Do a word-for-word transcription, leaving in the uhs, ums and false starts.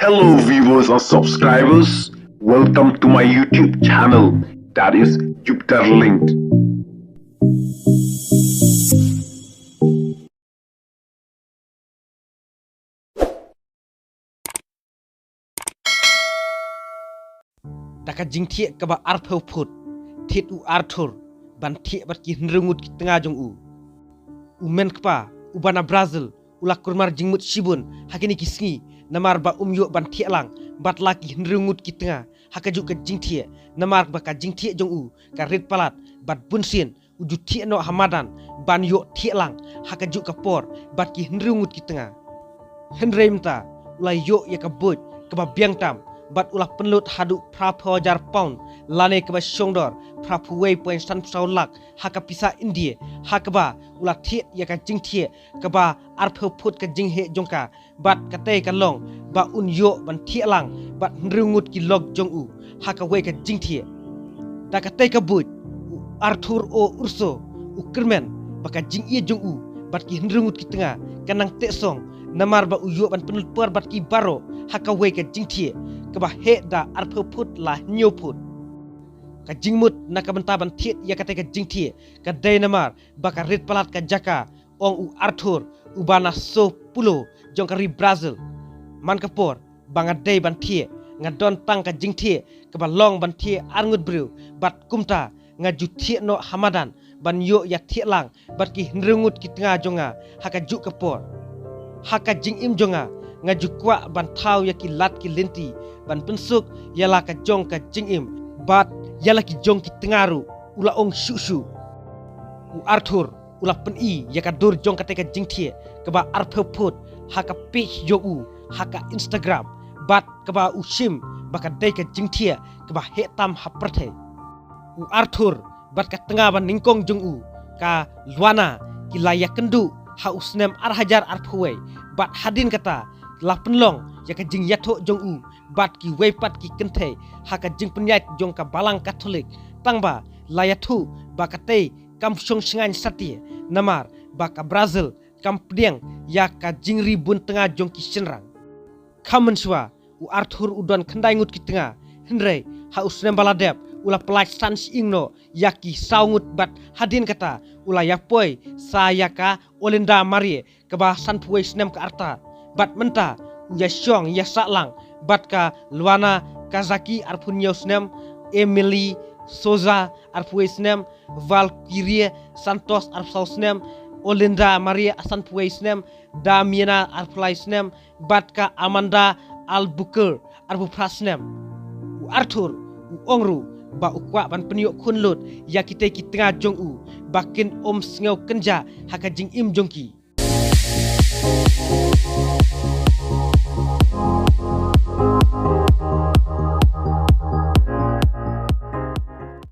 Hello viewers and subscribers, welcome to my YouTube channel, that is Jupiter Linked. Da ka jingthiah kaba arphew phut, thied u Arthur ban thiah bad ki hynriew ngut ki tnga jong u. U menkpa uba na Brazil u la kulmar jingmut shibun ha kine ki sngi namar ba um ïoh ban thiah lang bad la ki hynriew ngut ki tnga ha kajuh ka jingthiah, namar ba ka jingthiah jong u ka rit palat bad bunsien u ju thiah noh ha madan ban ïoh thiah lang ha kajuh ka por bad ki hynriew ngut ki tnga. Hynrei mynta u la ïoh ïa ka buit kaba biang tam bad u la pynlut haduh phraphew hajar pound lane kaba shongdor phraphew wei point san phew saw lak ha ka pisa India, ha kaba u la thiah ïa ka jingthiah kaba arphew phut ka jingheh jong ka bad katei ka long ba un ïoh ban thiah lang bad hynriew ngut ki lok jong u ha kawei ka jingthiah. Da katei ka buit u Arthur O Urso u kyrmen ba ka jingïeit jong u bad ki hynriew ngut ki tnga ka nang teh song namar ba u ïoh ban pynlut por bad ki baroh ha kawei ka jingthiah kaba heh da arphew phut la hynñiew phut. Ka jingmut na ka bynta ban thied ïa katei ka jingthiah ka dei namar ba ka rit palat ka jaka, ong u Arthur uba na São Paulo jong ka ri Brazil. Man ka por ba nga dei ban thiah, nga don tang ka jingthiah kaba long ban thiah ar ngut briew bad kumta nga ju thiah noh ha madan ban ïoh ïa thiah lang bad ki hynriew ngut ki tnga jong nga ha kajuh ka por. Ha ka jingim jong nga nga ju kwah ban thaw ïa ki lad ki lynti ban pynsuk ïa la ka jong ka jingim bad ïa la ki jong ki tnga ruh, u la ong shuh shuh. U Arthur u la pyni ïa ka dur jong katei ka jingthiah kaba arphew phut ha ka page jong u ha ka Instagram bad kaba u shim ba ka dei ka jingthiah kaba heh tam ha pyrthei. U Arthur bad ka tnga ba nyngkong jong u ka Luana ki la ïakynduh ha u snem ar hajar arphew wei bad hadien kata la pynlong ïa ka jingïathuh jong u bad kiwei pat ki kynthei ha ka jingpynïaid jong ka Balang Katholik, tangba la ïathuh ba katei kam shong shngaiñ satia namar ba ka Brazil kam pdiang ïa ka jingri bun tnga jong ki shynrang. Kham mynshuwa u Arthur u don khyndai ngut ki tnga, hynrei ha u snem ba la dep u la pyllait san shyieng noh ïa ki saw ngut bad hadien kata u la ïapoi sa ïa ka Olinda Marie kaba sanphew wei snem ka rta bad mynta u ïashong ïasah lang bad ka Luana Kazaki arphew hynñiew snem, Emily Souza arphew wei snem, Valkyrie Santos arphew saw snem, Olinda Marie sanphew wei snem, Damiana arphew lai snem bad ka Amanda Albuquerque arphew phra snem. U Arthur u ong ruh ba u kwah ban pynïoh khun lut ïa kitei ki tnga jong u ba kin ym sngew kynja ha ka jingim jong ki.